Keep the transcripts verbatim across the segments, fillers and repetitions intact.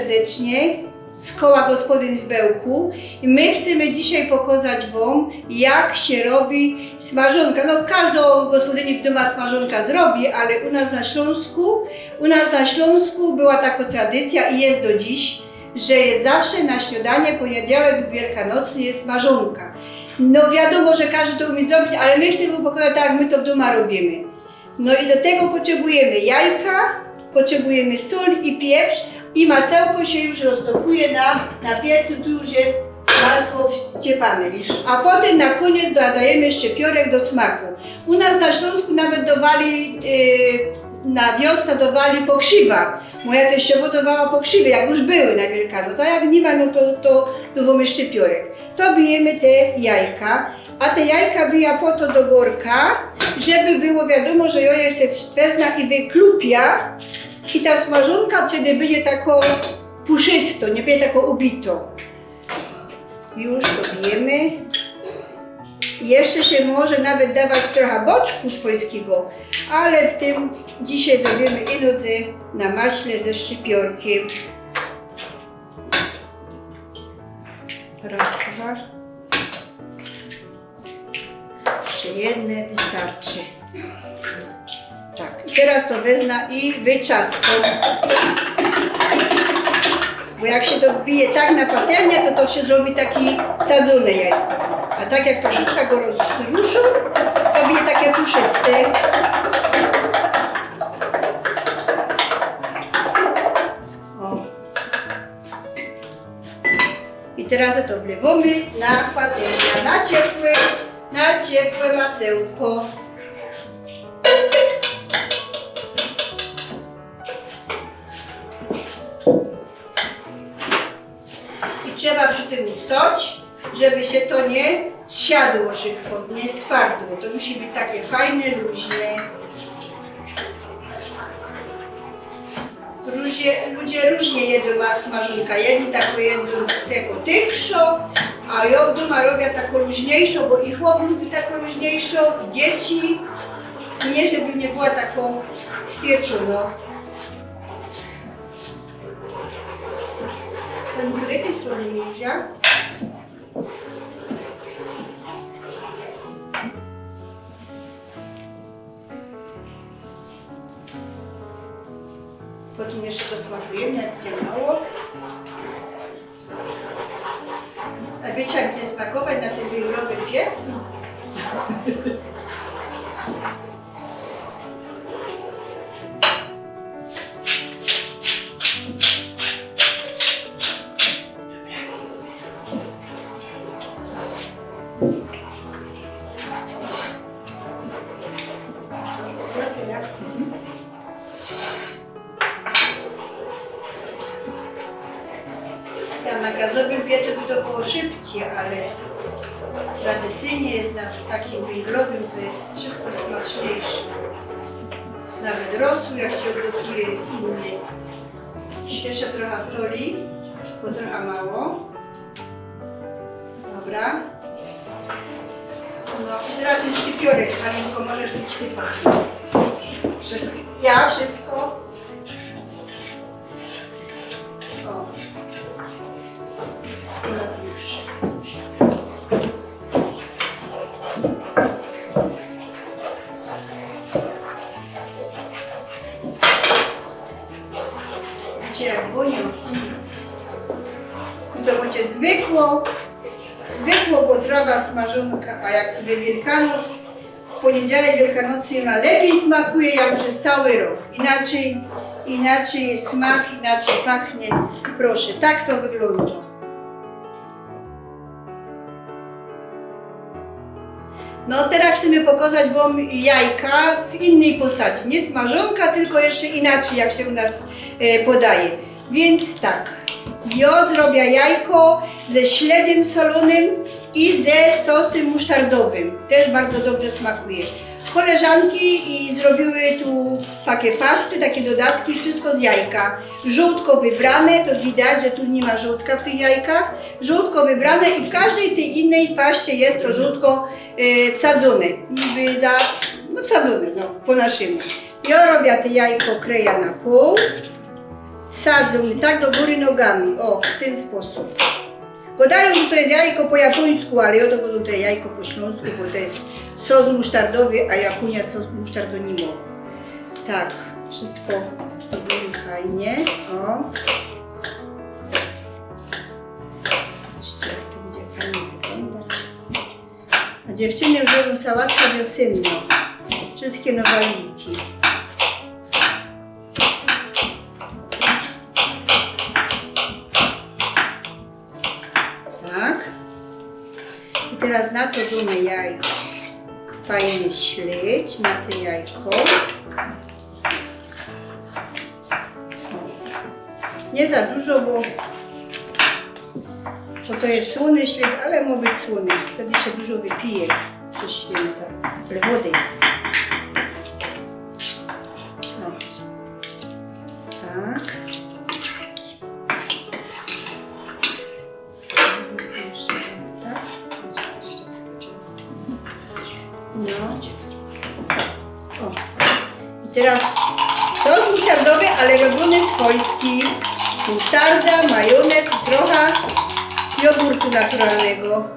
Serdecznie z koła gospodyń w Bełku i my chcemy dzisiej pokozać wōm, jak sie robi smażōnka. No, kożdŏ gospodyni dōma smażōnka zrobi, ale u nas na Ślōnsku, u nas na Ślōnsku była takŏ tradycyjŏ i je do dziś, że je zawsze na śniŏdanie pōniedziałek wielkanocny je smażōnka. No wiadōmo, że kożdy to umie zrobić, ale my chcemy pokozać tak, jak my to dōma robimy. No i do tego potrzebujemy jajka, potrzebujemy sōl i pieprz i masełko sie już roztokuje na, na piecu, tu już je masło wstrzipane. A potym na kōniec dodajemy szczypiorek do smaku. U nas na Ślōnsku nawet dŏwali, yy, na wiosna dŏwali pokrziwa. Moja teściowŏ dŏwała pokrziwy, jak już były na Wielkanoc, a jak niy ma, no to, to dŏwōmy szczypiorek. To bijemy te jajka. A te jajka bijã po to do gŏrka, żeby było wiadōmo, że jŏ je se wezna i wyklupia. I ta smażōnka wtedy bydzie takŏ puszystŏ, niy bydzie takŏ ubitŏ. Już to bijemy. I jeszcze sie może nawet dować trocha boczku swojskigo, ale w tym dzisiej zrobiymy ino na maśle ze szczypiorkiym. Raz, dwa. Jeszcze jedne wystarczy. Tak, i teraz to wezna i wyczaskōm. Bo jak sie to wbije tak na patelniã, to to sie zrobi taki sadzōny jajko. A tak jak troszeczkã go rozruszōm, to bydzie takie puszyste. O. I teraz to wlewōmy na patelniã, na ciepłe, na ciepłe masełko. I trzeba przi tym ustać, żeby sie to niy siadło szybko, niy stwardło. To musi być takie fajne, luźne. Ludzie, ludzie rōżnie jedōm smażōnka. Jedni tak jedōm tako tynkszõ, a jŏ dōma robia tako luźniejszõ, bo i chop lubi tako luźniejszõ, i dzieci. Niy, żeby niy była tako spieczōnŏ. Ten brytyjski słonimierza. Potym jeszcze dosmakujemy, jak bydzie mało. A wiycie, jak bydzie smakować na tym wōnglowym piecu? Ja, na gazowym piecu by to było szybciej, ale tradycyjnie jest na takim wōnglowym, to jest wszystko smaczniejsze. Nawet rosół, jak się ugotuje, jest inny. Jeszcze trochę soli, bo trochę mało. Dobra. No i teraz ten szczypiorek, Halinko, możesz tu wsypać. Wszystko. Ja wszystko. O. No już. Widzicie, jak wōniŏ? I to bydzie zwykło, zwykło potrawa smażōnka, a jak we Wielkanoc, w pōniedziałek wielkanocny ôna lepij smakuje jak przez cały rok. Inaczyj, inaczyj smak, inaczyj pachnie. Proszę, tak to wyglōndŏ. No, terŏz chcemy pokozać wōm jajka w innyj postaci. Niy smażōnka, tylko jeszcze inaczyj, jak sie u nas, e, podaje. Wiync tak, jŏ zrobia jajko ze śledziym solōnym i ze sosym musztardowym. Tyż bardzo dobrze smakuje. Koleżanki i zrobiły tu takie pasty, takie dodatki, wszystko z jajka. Żołtko wybrane, to widać, że tu niy ma żołtka w tych jajkach. Żołtko wybrane i w kożdyj tyj innyj paście je to żołtko, e, wsadzōne. Niby za, no, wsadzōne, no, po naszymu. Jŏ robia te jajko, krejã na pōł. Sadzōm tak do gōry nogami, ô, w tyn sposōb. Gŏdajōm, że to je jajko po japońsku, ale jŏ to gŏdōm, to je jajko po ślōnsku, bo to je sos musztardowy, a Japōnia sos musztardu niy mŏ. Tak, wszysko do gōry fajnie, ô. Zobaczcie, jak to bydzie fajnie wyglōndać. A dziewczyny już robiōm sałatka wiosynnŏ. Wszyske nowajki. Tak. I teroz na to dōmy jajko. Fajny śledź na te jajko. Niy za dużo, bo to, to je słōny śledź, ale mŏ być słōny. Wtedy sie dużo wypije. Coś świynta. Ale wody. Ô. Tak. Tak? No. Ô. I teroz sos musztardowy, ale robiyny swojski. Musztarda, majōnez, trocha jogurtu naturalnego.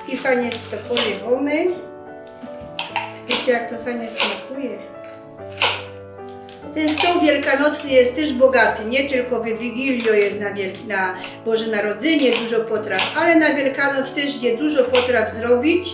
I fajnie to poliymy. Wiycie, jak to fajnie smakuje. Tyn stoł wielkanocny je tyż bogaty, niy tylko w Wigiliã je na Wiel-, na Boże Narodzynie dużo potraw, ale na Wielkanoc tyż je dużo potraw zrobić,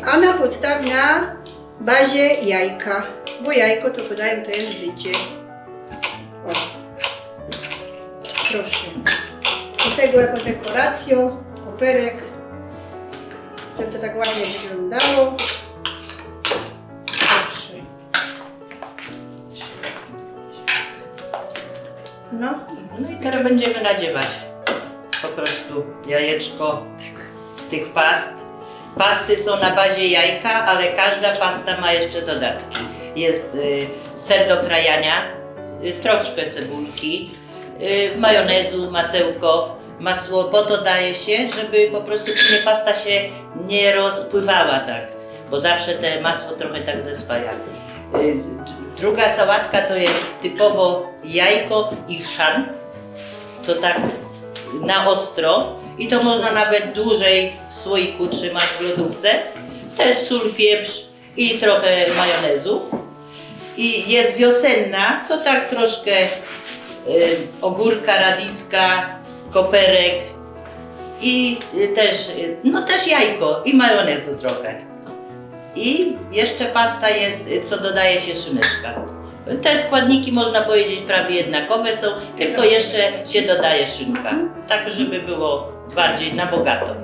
a na podstaw-, na bazie jajka, bo jajko to, gŏdajōm, to je życie. Ô. Proszę. Do tego jako dekoracyjŏ, koperek, żeby to tak ładnie wyglōndało. Proszę. No. No i teroz bydymy nadziywać po prostu jajeczko z tych past. Pasty sōm na bazie jajka, ale kŏżda pasta mŏ jeszcze dodatki. Je, y, ser do krajaniŏ, y, troszkã cebulki, y, majōnezu, masełko, masło. Po to dŏwŏ sie, żeby po prostu niy, pasta sie niy rozpływała tak, bo zawsze te masło trochã tak zespaja. Y, d-, druga sałatka to je typowo jajko i chrzan, co tak na ostro. I to można nawet dłużyj w słoiku trzymać w lodōwce. Tyż sōl, pieprz i trochã majōnezu. I je wiosynna, co tak troszkã, y, ôgōrka, radiska, koperek i, y, tyż, y, no tyż jajko i majōnezu trochã. I jeszcze pasta je, y, co dodŏwŏ sie szyneczka. Te składniki, można powiedzieć, prawie jednakowe sōm, tylko jeszcze sie dodŏwŏ szynka, tak żeby było bardziej na bogato.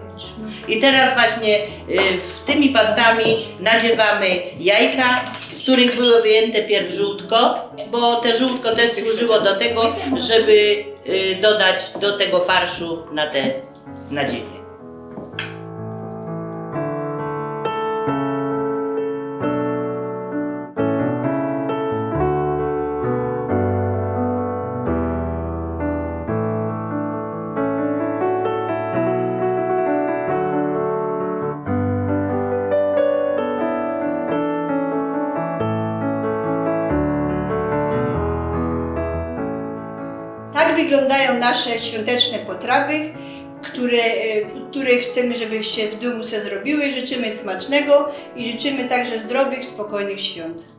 I teroz właśnie, y, w tymi pastami nadziywomy jajka, z których było wyjęte pierw żōłtko, bo te żōłtko tyż służyło do tego, żeby, y, dodać do tego farszu na te nadzienie. Tak wyglōndajōm nasze świąteczne potrawy, które, e, które chcemy, żebyście w dōmu se zrobiły. Życzymy smacznego i życzymy także zdrowych, spokojnych świąt.